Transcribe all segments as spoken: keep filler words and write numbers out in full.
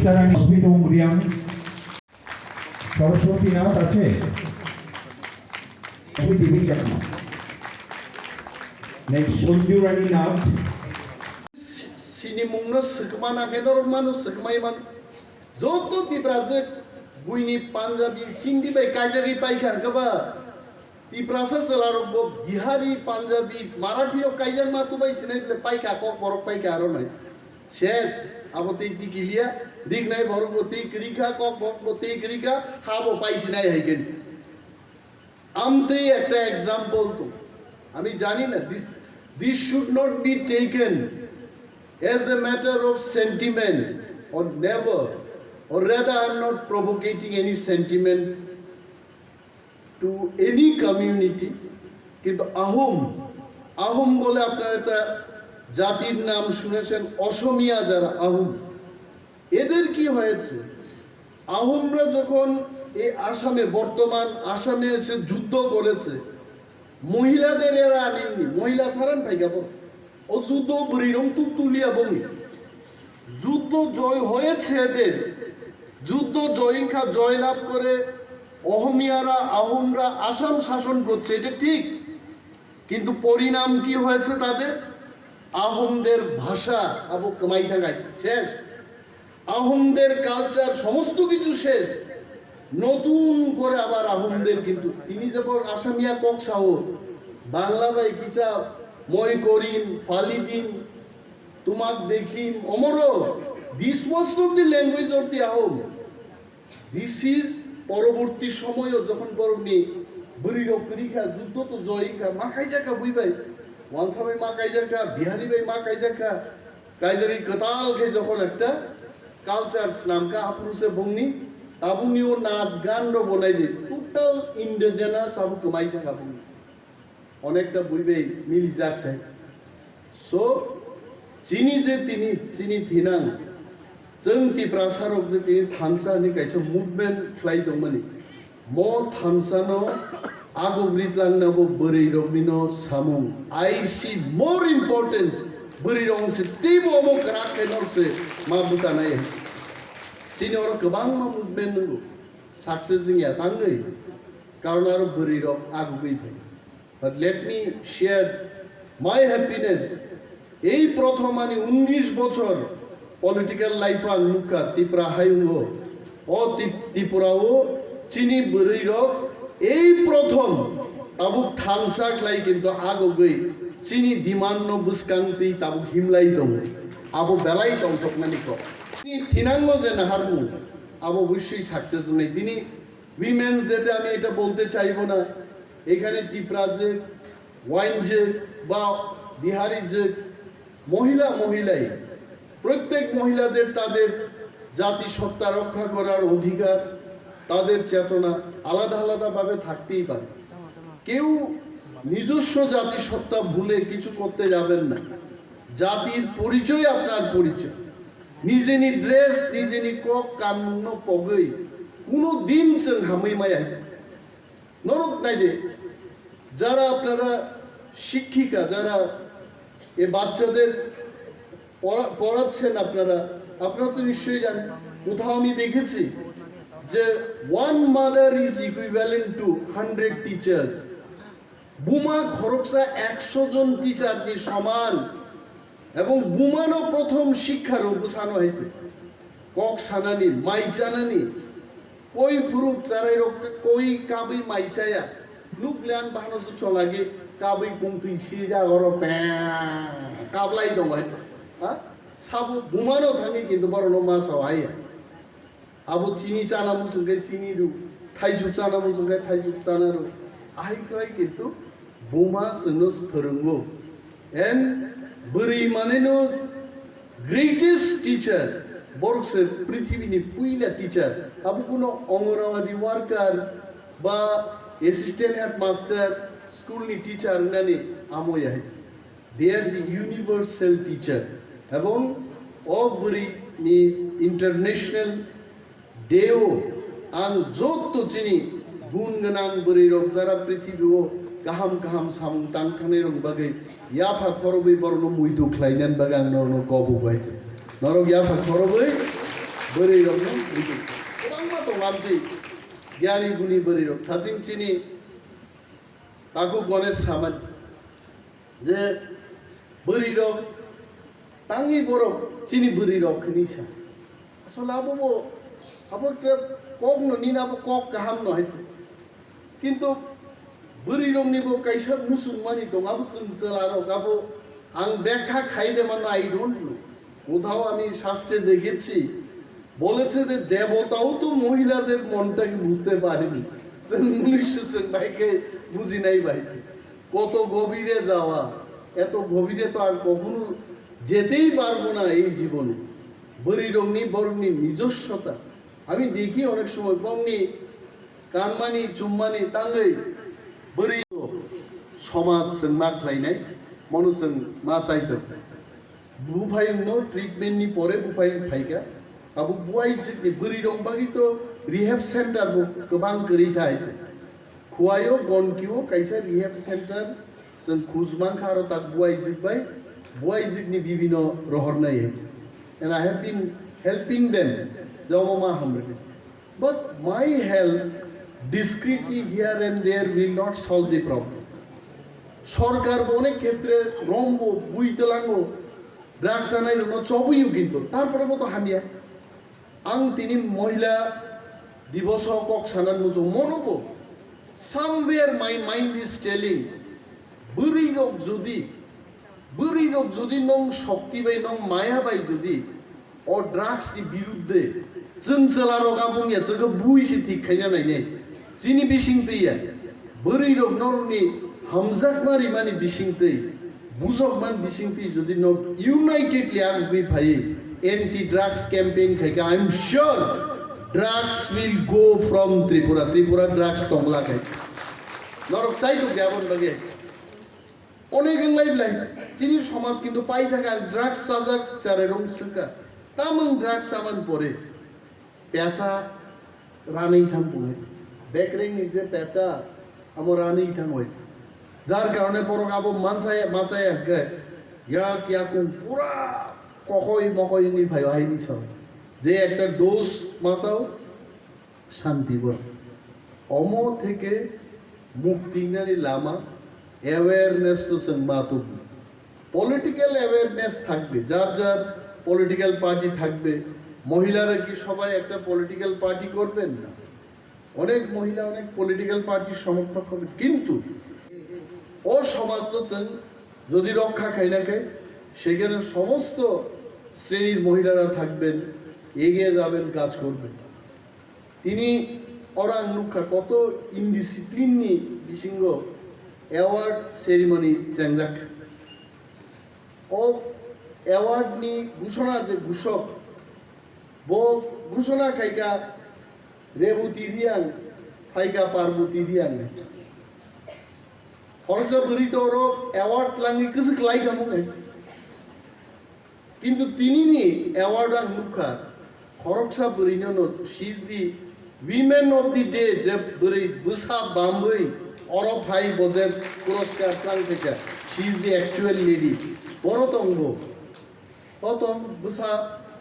Tarani Hospital Umriang, Saraswati Nath ache? Next, Sanju Rani Nath. Sinimungno swkma na khe norok mano swkmai man. Joto Tiprajwk buini Punjabi, Sindhi bai kaijagwi paikha hwnkhe ba Tiprasa chwlarok bo Bihari, Punjabi, Marathi rok kaijakma tubai sinai bole paikha, kok borok paikha aro nai. Ses, abo tei dikilia, riknai borok bo tei kwrwikha, kok borok bo tei kwrwikha, ha bo pai sinai hai khe. Amtwi ekta example to. Ami jani na, this, this should not be taken as a matter of sentiment or never, or rather I am not provocating any sentiment to any community, কিন্তু আহোম, আহোম বলে আপনারা একটা জাতির নাম শুনেছেন, অসমীয়া যারা আহোম, এদের কি হয়েছে? আহোমরা যখন এই আসামে, বর্তমান আসামে এসে যুদ্ধ করেছে, মহিলাদের এরা আনেনি, মহিলা ছাড়ান পাইকাবো। O judo bwrwi rong tuk tulia bongni. Judo joy hoyetse de. Judo joy wngkha, joy lab kore. Ohomiyara, Ahomra Assam shason korche, eta thik. Kintu porinam ki hoyetse tade? Ahomder bhasha abo kwmai thangai. Ses. আহোমদের কালচার সমস্ত কিছু শেষ। নতুন করে আবার আহোমদের কিন্তু তিনি যেমন আসামিয়া কক সাহো, বাংলা ভাই কিচা, মই করিম, ফালিদিন, তোমাক দেখিম, অমর, this was not the language of the Ahom. This is পরবর্তী সময়ও যখন বরংনি বুড়ি রক করিখা যুদ্ধ তো জয়িখা মা খাইজাকা বুইবাই, ওয়ানসা ভাই মা খাইজাকা, বিহারি ভাই মা খাইজাকা, Kaijagwi kwtal khe jokhon ekta culture swnamkha aphuru se bongni, tabukni o nach gan rok bo naidi total indigenous abo kwmai thangkha bongni. Onekta bui bai milijak sai. So, chini je tini, chini thinang, chwng Tiprasa rok je tini thansa hinwi kaisa movement khlai tongmani. Mo thansano agugri tlangna bo bwrwi roknino samung. I see more importance. Bwrwi rok se teibo omo kwrak khe nok se ma bwchanai. Chini oro kwbangma movement nungo. Success wngya tangwi. Karon aro bwrwi rok agugwi phai. But let me share my happiness. Ei prothom ani unnish bochor political life ang nukha Tipra hayungo. O Tip-, Tripura o chini bwrwi rok ei prothom tabuk thansa khlai kintu agogwi chini demand no bwskang twi tabuk himlai tongo. Abo belai tongthokmani kok. Chini thinango je naharmung abo obviously success wngnai. Tini Women's Day তে আমি এটা বলতে চাইবো না, এখানে তিপ্রাজে, ওয়াইনজে বা বিহারিজে, মহিলা মহিলাই, প্রত্যেক মহিলাদের তাদের জাতিসত্তা রক্ষা করার অধিকার, তাদের চেতনা আলাদা আলাদাভাবে থাকতেই পারে। কেউ নিজস্ব জাতিসত্তা ভুলে কিছু করতে যাবেন না। জাতির পরিচয় আপনার পরিচয়। নিজেনি ড্রেস, নিজেনি কক কাননো পগই কোনো দিন চং হামই মায়া। নরক নাই দে। যারা আপনারা শিক্ষিকা, যারা এ বাচ্চাদের পড়া-, পড়াচ্ছেন আপনারা, আপনারা তো নিশ্চয়ই জানেন। কোথাও আমি দেখেছি যে one mother is equivalent to hundred teachers. বুমা খরকসা একশো জন টিচার নি সমান এবং বুমানো প্রথম শিক্ষার অবসান হয়েছে। Kok sanani, mai chanani, koi phuru charai rok koi kabui mai chaya, nuklian bahano su cholagi kabui kungtui si ja oro pe kablai dong hai. Ha? Sabu bumano thani kintu borono ma sao hai. Abo chini chana muchung khe chini rw, thaijwk chana muchung khe thaijwk chana rw. Ahai khlai kintu buma chwngno phwrwngo. And bwrwi maneno greatest teacher, borok se prithibini puila teacher. Abo kuno Anganwadi worker ba assistant headmaster, school ni teacher wngnani amo ya hai. They are the universal teacher. Ebong o bwrwi ni international day o ang jotto chini gun gwnang bwrwi rok jara prithibi o kaham kaham samung tang thanai rok bagwi yapha khorobwi borokno muitu khlainani bagwi ang norokno kobu bai se. Norok yapha khorobwi Bwrwi rokno buji. Kwbangma tong amtwi gyani guni bwrwi rok thaching chini takhuk Ganesh samani je bwrwi rok tangwi borok chini bwrwi rok hinwi sa. Asole abo bo abo kok no nini abo kok kaham no hai. কিন্তু bwrwi rokni bo kaisa muchungmani tongo, abo chwng chwla rok abo ang bekha khai de mano, I don't know. কোথাও আমি শাস্ত্রে দেখেছি, বলেছে যে দেবতাও তো মহিলাদের মনটাকে বুঝতে পারেনি। তো মনুষ্য চোখ ভাইকে বুঝি নাই ভাই। কত গভীরে যাওয়া, এত গভীরে তো আর কখনো যেতেই পারবো না এই জীবনে। Bwrwi rokni borokni নিজস্বতা. আমি দেখি অনেক সময় bongni kanmani chummani tangwi bwrwi somaj chwng ma khlainai, mono chwng ma chaithok. Buphayungno treatment ni pore buphayung phaikha, abo buaijwkni bwrwi rok bagwi to rehab center bo kwbang kwrwi thai. Khuaio Gonkio kaisa rehab center chwng khujmang kha aro tak buaijwk bai buaijwkni bibino rohornai hai. And I have been helping them, jomo ma hamrwkhe. But my help discreetly here and there will not solve the problem. Sorkar bo onek khetre rombo, bui telango, drugs anai rono chobuyo kintu, tarpore bo to hamya. Ang tini mohila diboso kok sanan muchung mono bo. Somewhere my mind is telling, bwrwi rok jodi Bwrwi rok jodi nong shokti bai, nong maya bai jodi o drugs ni birudde chwng chwla rok abung ya chwng bui se thik khaina nainai. Chini bising twi ya. Bwrwi rok norok ni hamjakma rimani bising twi, bujok man bising twi jodi nok unitedly agugwi phai anti drugs campaign khaika, I am sure drugs will go from Tripura. Tripura drugs tongla khai. Norok chai tuk ya abon bagwi. Onek wng lai belai, chini somaj kintu pai thaka drugs chajak charai rong swngkha. Tamung drugs chaman pore pecha ranwi thang bung hai. Bekreng ni je pecha amo ranwi thang bai. Jar karone borok abo mansaya, mansaya hwnkhe yak yakung pura kokoi mokoi wngwi phaio hai ni sao. Je ekta dose masao, শান্তি বরং। Omo theke mukti wngnani lama awareness to chwng ma tubu. Political awareness থাকবে, যার যার political party থাকবে। মহিলারা কি সবাই একটা পলিটিক্যাল পার্টি করবেন? না। অনেক মহিলা অনেক পলিটিক্যাল পার্টির সমর্থক হবে, কিন্তু o সমাজ তো chwng যদি রক্ষা খাই না খাই, সেখানে সমস্ত শ্রেণীর মহিলারা থাকবেন, এগিয়ে যাবেন, কাজ করবেন। Tini oro ang nukha koto indiscipline ni bisingo award ceremony chengjak. O award ni ghushona je ghushok, bo ghushona khaikha Reboti Reang, phaikha Parboti Reang. Khoroksa bwrwi to oro award langwi kwchwk lai kha mung hai. Kintu tinini award ang nukha, khoroksa bwrwino no, she is the women of the day, je bwrwi bwsa bamwi oro phai bo je puraskar tlang khaikha, she is the actual lady. Boro tongbo, kotom bwsa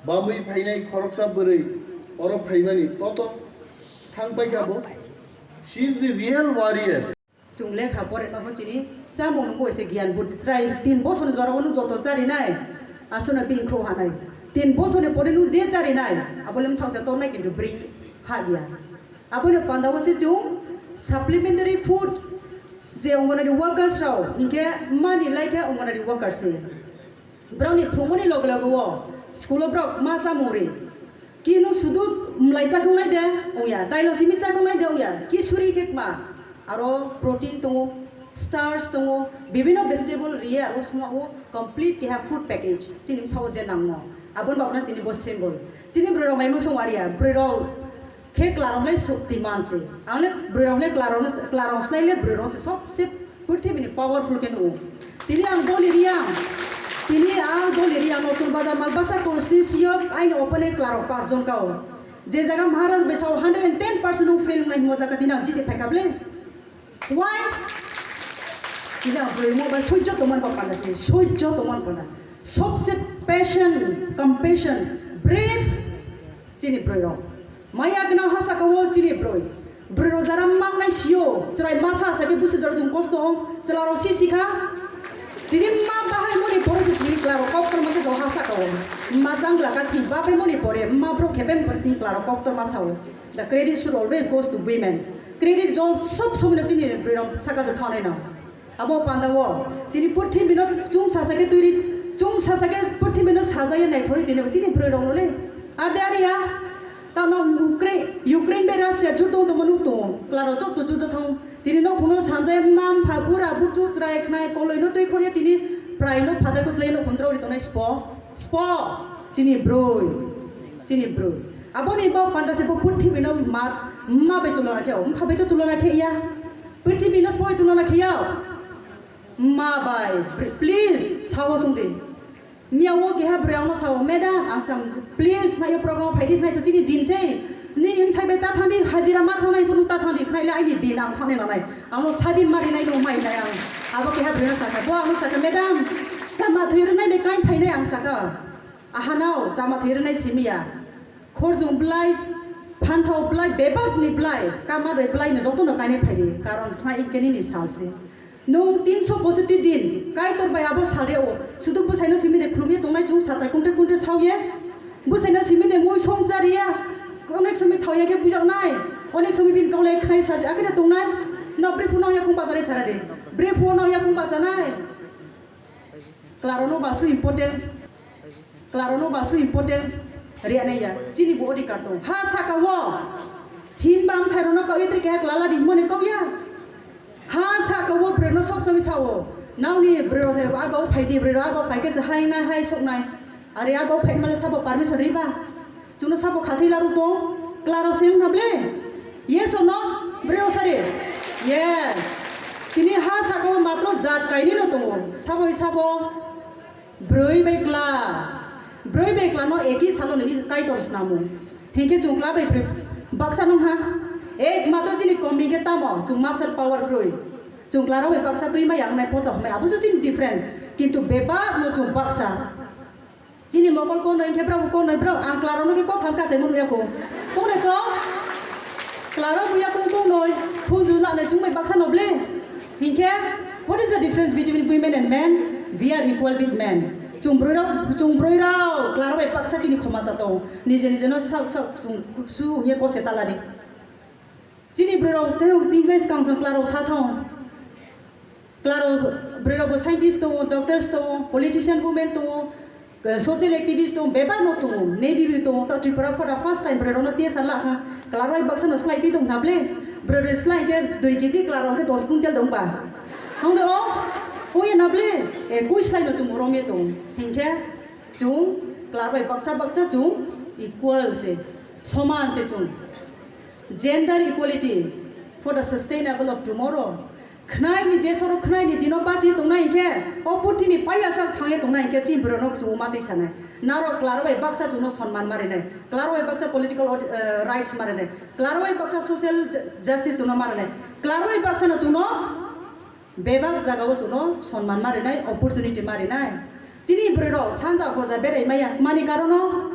bamwi phainai khoroksa bwrwi oro phaimani, kotom thang paikha bo, she is the real warrior. Chwng lekha pore ma pho chini chamung nungbo ese giyan buddhi chwrai tin bosor ni jora o nung joto charinai aswkno bini khro hanai tin bosor ni pore nung je charinai abo le msak se tornai kintu bring ha ya. Abo ni panda o se chwng supplementary food je Anganwadi workers rao hinkhe mani lai khe Anganwadi workers se. Borokni phungmani loge loge o school o borok ma chamung ri. Kinu sudu mlai chakhwngnai de wngya, dailo simi chakhwngnai de wngya, kisuri khe kma. Aro protein tongo, starch tongo, bibhinno vegetable riye aro suma o complete keha food package. Chini bwsa o je nangno. Aboni bagwi tini bo symbol. Chini bwrwi rok mai mung song ariya, bwrwi rok khe kwlarok lai sukti man se. Ang le bwrwi rok le kwlarok, kwlarok slai le bwrwi rok se sobse purthimini powerful khe nugo. Tini ang doli riyang, tini ang doli riyang Notun Bazar Malbasa constituency o aini opponent kwlarok pas jon kao. Je jaga Maharaj bai sao hundred and ten percent nung fail nai himo jaga tini ang jiti phaikha ble. Why? Tini ang bwrwi mo bai sojjo tongmani ba panda se, sojjo tongmani panda. Sobse passion, compassion, brave. Chini broi rok. Maya gwnang ha saka o chini broi. Broi rok jara mangnai sio, chwrai masa sa khe busi jora chwng kosto ong, chwla rok si si kha. Tini ma bahai moni pore se chini chwla rok kok torma khe jong ha saka o. Ma jangla ka thing ba pai moni pore, ma bro khe pai moni pore tini chwla rok kok torma sa o. The credit should always goes to women. Credit jong sob somoi no chini broi rok saka se thanai no. Abo panda o tini purthimbi no chwng sasa khe twi ri, chwng sasa khe purthimbi no sajai naithori tini chini broi rok no le. Ar de ar ya. Tamo Ukraine, Ukraine bai Russia juddo tongma nuk tongo. Klaro joto juddo thang. Tini nok phunukno sanjaya mma mpha bura buchu chwrai khnai koloi no twi khorya tini prai no phadai kutlai no khundro ri tongnai spo. Spo. Chini broi. Chini broi. Aboni bok panda se bo purthimbi no mat mma bai tulona khe o. Mpha bai to tulona khe ya. Purthimbi no spo bai tulona khe ya. Mma bai. Please. Sawo sungdi. Miya o keha broi ang no sao, "Madam," ang sam, "please, nai o program phai di, khnai to chini din sei. Ni im sai bai ta thang di, hajira ma thang nai, phunuk ta thang di, khnai le aini din ang thang nai nanai. Ang no sadin mari nai no mai nai ang." Abo keha broi no saka, bo ang no saka, "Madam, chama thwi rwnai de kain phai nai?" ang saka. "Aha nao, chama thwi rwnai simi ya. Khorjung blai, phanthao blai, bebak ni blai, kama roi blai no joto no kainai phai di, karon khnai im khe nini sal se." Nwng tinso pochoti din Kaitor bai abo salreo, sudu bwsaino simi de khulumwi tongnai chwng satai kunte kunte saoye. Bwsaino simi de mui song chariya, onek somi thaoya khe bujaknai, onek somi bini kaulai khnai sa akhe tongnai. No briphuno yakung bachanai sara de. Briphuno yakung bachanai. Klaro no ba su importance. Klaro no ba su importance riya nai ya. Chini bo odhikar tong. Ha saka wo. Himba amsai rono kau itri keha klala di himone kau ya. Ha saka wo broi no sob somi sao. Nauni broi ro se agau phai di, broi ro agau phai khe se hai nai hai sok nai. Are agau phai male sabo permission riba. Chwngno sabo khathwi larwk tong, klaro se wngkha ble? Yes or no? Breo sari? Yes. Tini ha saka o matro jat kainwi no tongo. Sabo hi sabo? Broi bai kla. Broi bai kla no eki salo ni Kaitor snamo. Hinkhe chwng kla bai broi baksa nung ha. Ek matro chini kombi khe tamo chwng muscle power broi. Chwng kla rok bai baksa twi ma yang nai pocha hwnwi abo se chini different. Kintu bebak no chwng baksa. Chini mokol konoi hinkhe brabo konoi brao ang klaro no khe kotham kachaimung yakung. Konoi to klaro bo yakung konoi khunju lanai chwngbai baksa no ble. Hinkhe what is the difference between women and men? We are equal with men. Chwng broi rao, chwng broi rao klaro bai baksa chini khomata tong. Nije nije no sak sak chwng su hwnye kose talari. Chini broi rok tei chini bai swkang swkang klaro sa thang. Klaro broi rok bo scientist tongo, doctors tongo, politician women tongo, social activist tongo, bebak no tongo, navy tongo, ta Tripura for the first time broi rok no T S R la kha. Klaro bai baksa no slai twi tong na ble. Broi rok slai khe dui K G klaro khe dos quintal tong ba. Hong de o, o ye na ble. E kui slai no chwng rom ye tong. Hinkhe chwng klaro bai baksa baksa chwng equal se, soman se chwng. Gender equality for the sustainable of tomorrow. Khnaini desoro khnaini dino bachi tongnai hinkhe, o purthimbi paiya sak thangya tongnai hinkhe, chini broi rok chwng matwi sanai. Narok klaro bai baksa chwngno sonman marinai. Klaro bai baksa political, eh, rights marinai. Klaro bai baksa social ju-, justice chwngno marinai. Klaro bai baksa no chwngno bebak jagao chwngno sonman marinai, opportunity marinai. Chini broi rok sanja hoja berai maya mani karono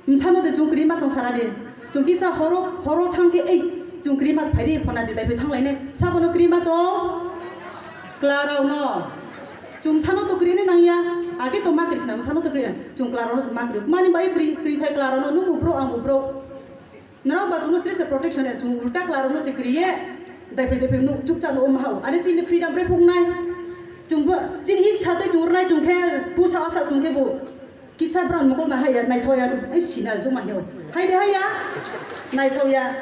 msano de chwng kwrwi ma tong sarani. Chwng kisa horo, horo thang khe ei chwng kwrwi ma phai di phona di dai phi thang lainai. Sabono kwrwi ma tong? Klarokno. Chwng msano to kwrwi nai nangya. Age to ma kwrwi khna msano to kwrwi. Chwng klarokno se ma kwrwi. Mani bai kwrwi, kwrwi thai klarokno nung bo bro ang bo bro. Norok ba chwngno stre se protection ya, chwng ulta klarokno se kwrwi ye, daiphe daiphe nuk chukcha no um hao. Ani chini freedom bre phungnai. Chwngbo chini ichha twi chwng rwnai chwng khe pusa asa chwng khe bo kisa bran mokol na haya naithok ya, ai sinal juma heo. Hai de haya. Naithok ya.